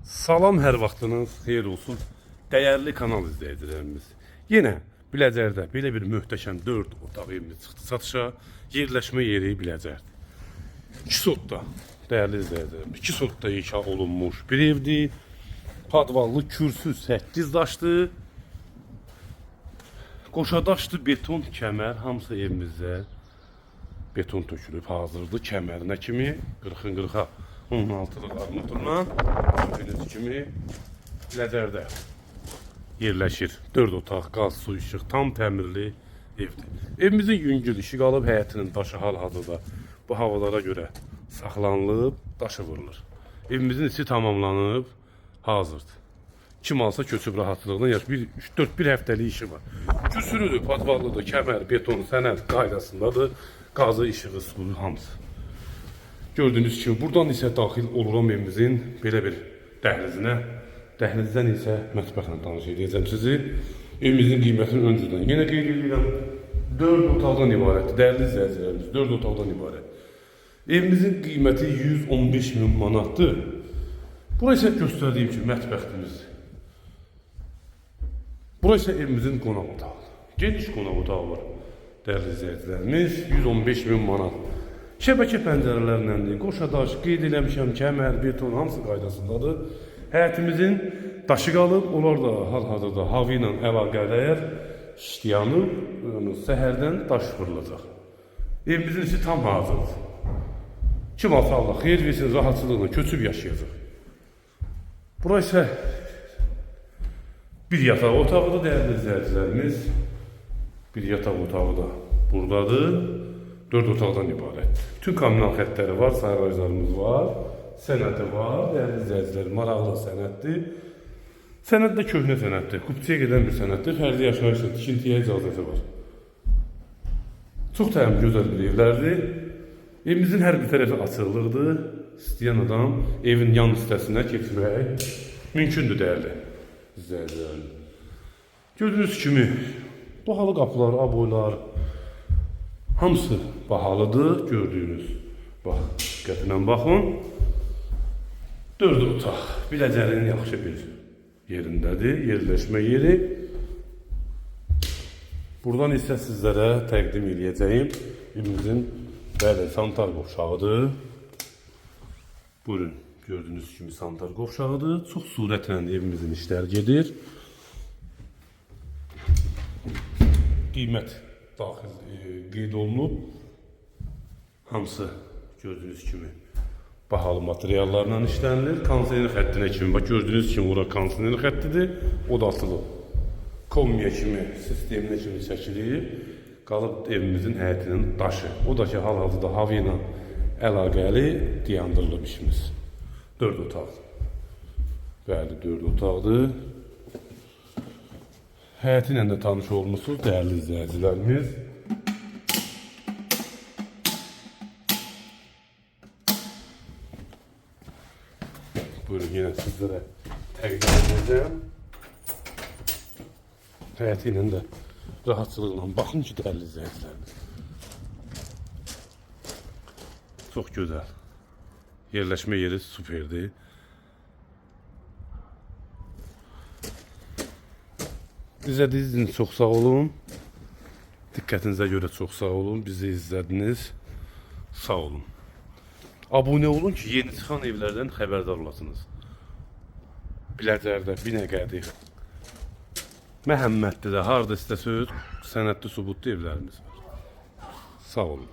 Salam, hər vaxtınız xeyir olsun. Dəyərli kanal izləyicilərimiz. Yenə Biləcərdə belə bir möhtəşəm 4 otaq evimiz çıxdı satışa. Yerləşmə yeri Biləcərdir. 2 sotda, dəyərli izləyicilərimiz, 2 sotda inşa olunmuş bir evdir. Padvallı kürsü 8 daşdır. Qoşa daşlı beton kəmər hamısı evimizdə beton tökülüb hazırdır kəmərinə kimi 40-ın 40-a 16-lıq armaturla gördüyünüz kimi Biləcərdə yerləşir. 4 otaq, qaz, su, işıq tam təmirli evdir. Evimizin yüngül işi qalıb, həyətinin daşı hal-hazırda bu havalara görə saxlanılıb, daşı vurulur. Evimizin içi tamamlanıb, hazırdır. Kim alsa köçüb rahatlıqla yaş bir 3 4 bir həftəlik işi var. Küsürüdür, padvallıdır, kəmər, beton, sənəd qaydasındadır. Qazı, işığı, suyu hamısı. Gördüyünüz kimi buradan isə daxil oluram evimizin belə bir dəhlizinə. Dəhlizdən isə mətbəxlə tanış edəcəm sizi. Evimizin qiymətini öncədən yenə qeyd edirəm. 4 otaqdan ibarətdir. Dəyərli izləyicilərimiz, 4 otaqdan ibarət. Evimizin qiyməti 115 min manatdır. Bura isə göstərdiyim kimi mətbəximizdir. Bura isə evimizin qonaq otağıdır. Geniş qonaq otağı var. Dəyərli izləyicilərimiz, 115 min manat. Şəbəkə pəncərələrləndir, qoşa daş, qeyd eləmişəm, kəmər, beton hamısı qaydasındadır. Həyətimizin daşı qalıb, onlar da hal-hazırda hava ilə əlaqədar işləyanıb, yəni səhərdən daş vurulacaq. Evimizin içi tam hazırdır. Kim alsa Allah xeyir versin, rahatçılıqla köçüb yaşayacaq. Bura isə bir yataq otağıdır, dəyərli izləyicilərimiz. Bir yataq otağı da buradadır. 4 otaqdan ibarətdir. Bütün kommunal xəttləri var, sayğaclarımız var, sənədi var, dəyərli izləyicilər, maraqlı sənəddir. Sənəd də köhnə sənəddir. Kupçuya gedən bir sənəddir. Fərdi yaşayışla tikintiyə icazəsi var. Çox təmin gözəl bir evlərdir. Evimizin hər bir tərəfi açıqlıqdır. İstəyən adam evin yan hissəsinə keçmək mümkündür, dəyərli izləyicilərim. Gördüyünüz kimi bahalı qapılar, aboylar hamısı bahalıdır gördüyünüz. Bax, diqqətlə baxın. 4 otaq. Biləcərin yaxşı bir yerindədir, yerləşmə yeri. Buradan isə sizlərə təqdim eləyəcəyim evimizin, bəli, sanitar qovşağıdır. Buyurun, gördüyünüz kimi sanitar qovşağıdır. Çox sürətlə evimizin işləri gedir. Qiymət daxil qeyd olunub. Hamısı gördüyünüz kimi bahalı materiallarla işlənilir. Kondisioner xəttinə kimi, bax gördüyünüz kimi ora kondisioner xəttidir. O da atılıb. Kombiya kimi, sisteminə kimi çəkilib. Qalıb evimizin həyətinin daşı. O da ki, hal-hazırda hava ilə əlaqəli dayandırılıb işimiz. 4 otaq. Bəli, 4 otaqdır. Həyəti ilə də tanış olmusunuz, dəyərli izləyicilərimiz. Buyurun, yenə sizlərə təqdim edəcəm. Həyəti ilə də rahatçılıqla baxın ki, dəyərli izləyicilərimiz. Çox gözəl. Yerləşmə yeri superdir. İzlədiyiniz üçün çox sağ olun. Diqqətinizə görə çox sağ olun. Bizi izlədiniz. Sağ olun. Abunə olun ki, yeni çıxan evlərdən xəbərdar olasınız. Biləcərdə, Binəqədi, Məhəmmədlidə, harda istəsəniz sənədli, sübutlu evlərimiz var. Sağ olun.